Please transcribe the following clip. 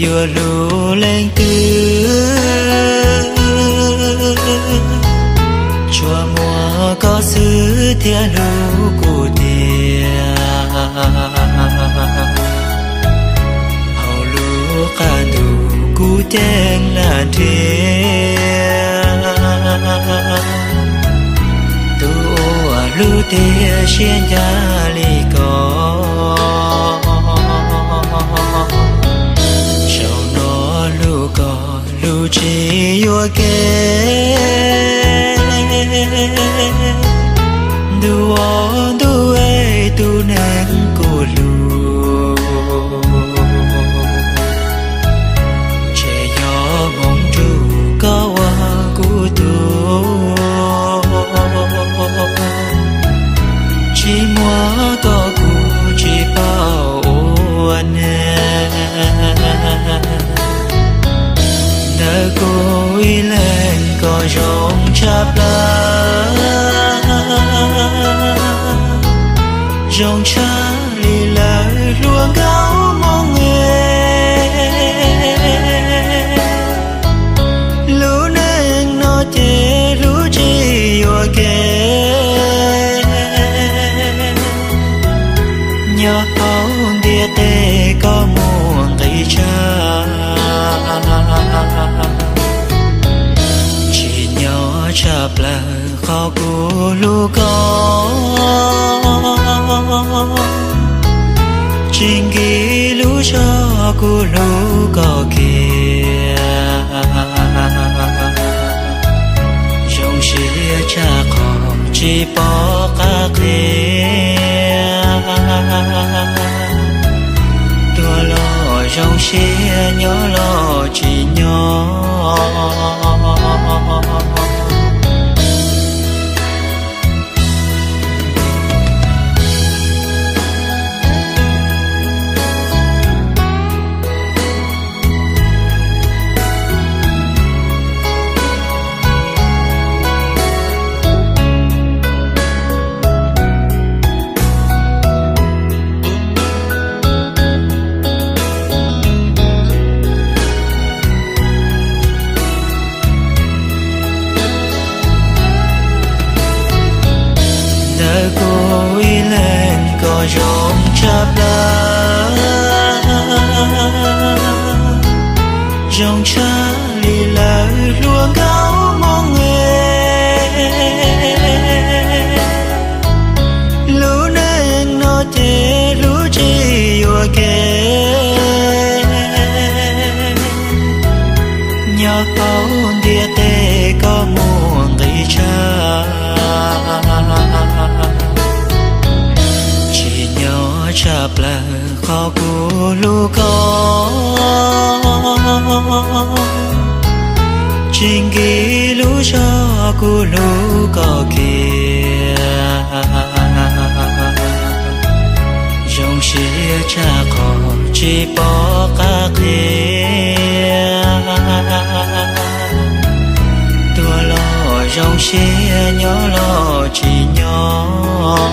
Yuav hlub leej twg, tsuas muaj koj xwb thiaj hlub kuv tiag. Hauv lub qab ntuj kuv ceeb lam nrhiav tus uas hlub thiab siab ncaj li koj. Zaum no hlub koj hlub tsis yuam kev, ntuj os ntuj es tus neeg kuv hlub, ntshe yog hmoov ntuj koj ua kuv tug. Tsis muaj koj kuv tsis paub ua neeg. Ntawm kuv ib leeg koj zoo tshaj plaws, zoo tshaj li lawv hluas nkauj Hmoob es. Lub neej no ces hlub tsis yuam kev, nyob hauv ntiaj teb koj muaj nqis tsawg. Tsim nyog tshaj plaws qhov kuv hlub koj, tsis nkim lub zog kuv hlub koj kiag. Zoo siab tshaj qhov tsis pom qab qhia, tuag los zoo siab nyob los tsis nyob. Ntawm kuv ib leeg koj zoo tshaj plaws, zoo tshaj li lawv hluas nkauj Hmoob es. Lub neej no ces hlub tsis yuam kev, nyob hauv ntiaj teb koj muaj nqis tsawg. Tsim nyog tshaj plaws qhov kuv hlub koj, tsis nkim lub zog kuv hlub koj kiag. Zoo siab tshaj qhov tsis pom qab qhia, tuag los zoo siab nyob los tsis nyob.